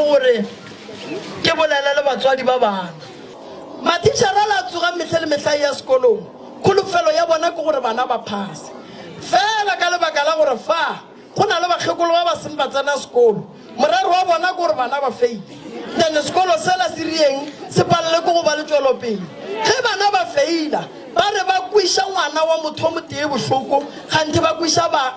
gore ke bolele le batswadi ba bana. Mathišara a la tsoga mehle le mehla eya sekolong, kholofelo ya bona ke gore bana ba phase. Fela ka lebaka la gore fa go na le bakgekolo ba ba seng ba tsena sekolo, morero wa bona ke gore bana ba feile. Then sekolo sela se rieng se palele ke go ba le tšwelopele. Ge bana ba feila, ba re ba kweša ngwana wa motho o motee bohloko, kganthe ba kweša ba,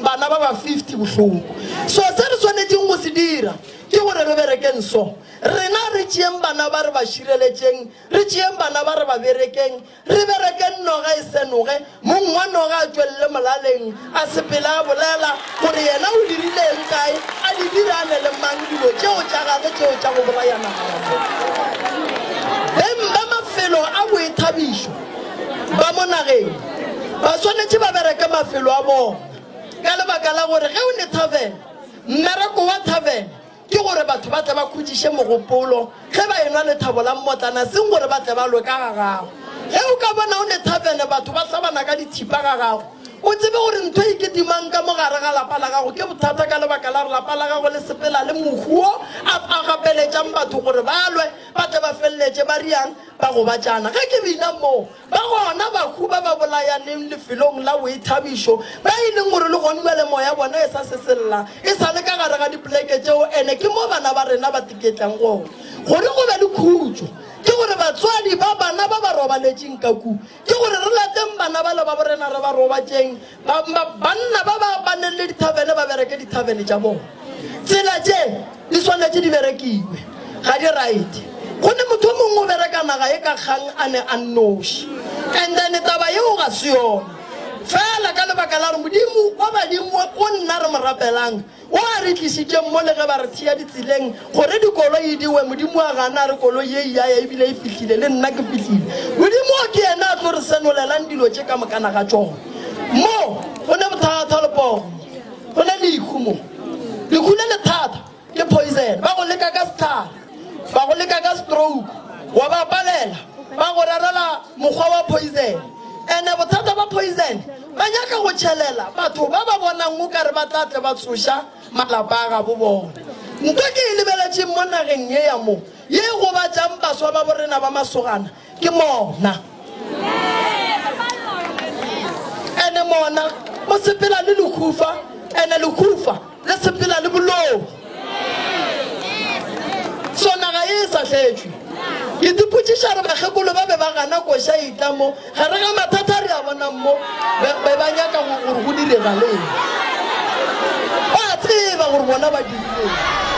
bana ba ba 50 bohloko. So se re swanetšeng go se dira ke gore re berekeng so. Rena re tšeeng bana ba re ba šireletšeng, re tšeeng bana ba re ba berekeng, re berekeng noga e senoge, mong wa noga a tšwelele molaleng, a sepele a bolela gore yena o dirile eng kae, a di dire a ne le mang dilo tšeo tša gagwe tšeo tša go bolaya naga ya bona. Beng ba mafelo a boithabišo ba mo nageng ba swanetše ba bereke mafelo a bona ka lebaka la gore ge o ne tavern, mmereko wa tavern Ke gore batho ba tle ba khutšiše mogopolo ge ba enwa lethabo la mmotlana, seng gore ba tle ba lwe ka ga gago. Ge o ka bona o ne thavene batho ba hlabana ka dithipa ga gago, o tsebe gore ntho e kitimang ka mo gare ga lapa la gago ke bothata ka lebaka la gore lapa la gago le sepela le mohu wo a a gapeletšang batho gore ba lwe, ba tle ba feleletše ba riang ba gobatšana. Ge ke bina mo, Ba gona bahu ba ba bolayaneng lefelong la boithabišo, ba e leng gore le gone bjale moya bona e sa sesella, e sa le ka gare ga dipoleke tšeo, ene ke mo bana ba rena ba tiketlang gona. Gore go be le khutšo, ke gore batswadi ba bana ba ba robaletšeng ka ku, ke gore re lateng bana bale ba borena re ba robatšeng, Ba, ba, banna ba ba ba neng le dithavene ba bereke dithavene tša bona. Tsela tše di swanetše di berekiwe, ga di right. Go ne motho o mongwe o bereka naga e ka kgang a ne a nnoši. And then taba yeo ga se yona. Fela ka lebaka la gore Modimo wa badimo o nna re mo rapelang, O a re tlišitšeng mo le ge ba re thea ditseleng gore dikoloi di we, Modimo a gana a re koloi ye e a ya ebile e fihlile, le nna ke fihlile. Modimo o ke yena a tlo re senolelang dilo tše ka mokana ga tšona. Mo go ne bothata lepogo mo, go ne lehu mo. Lehu le le thata ke poison, ba go leka ka sehlare, ba go leka ka stroke, wa ba palela, ba go rerela mokgwa wa poison. Ene bothata ba poison ba nyaka go tšhelela batho ba ba bonang o kare ba tla tle ba tsoša malapa a gabo bona. Nto ke e lebeletšeng mo nageng ye ya mo ye e gobatšang baswa ba borena ba masogana ke mona. Ene mona o sepela le lehufa, ene lehufa le sepela le boloi. So naga ye e sa hletšwe. Ke tipotšiša gore bakgekolo ba be ba gana koša e tla mo gare ga mathata a re a bonang mo, be, be ba nyaka gore go direga leng. Ba a tseba gore bona ba dirileng.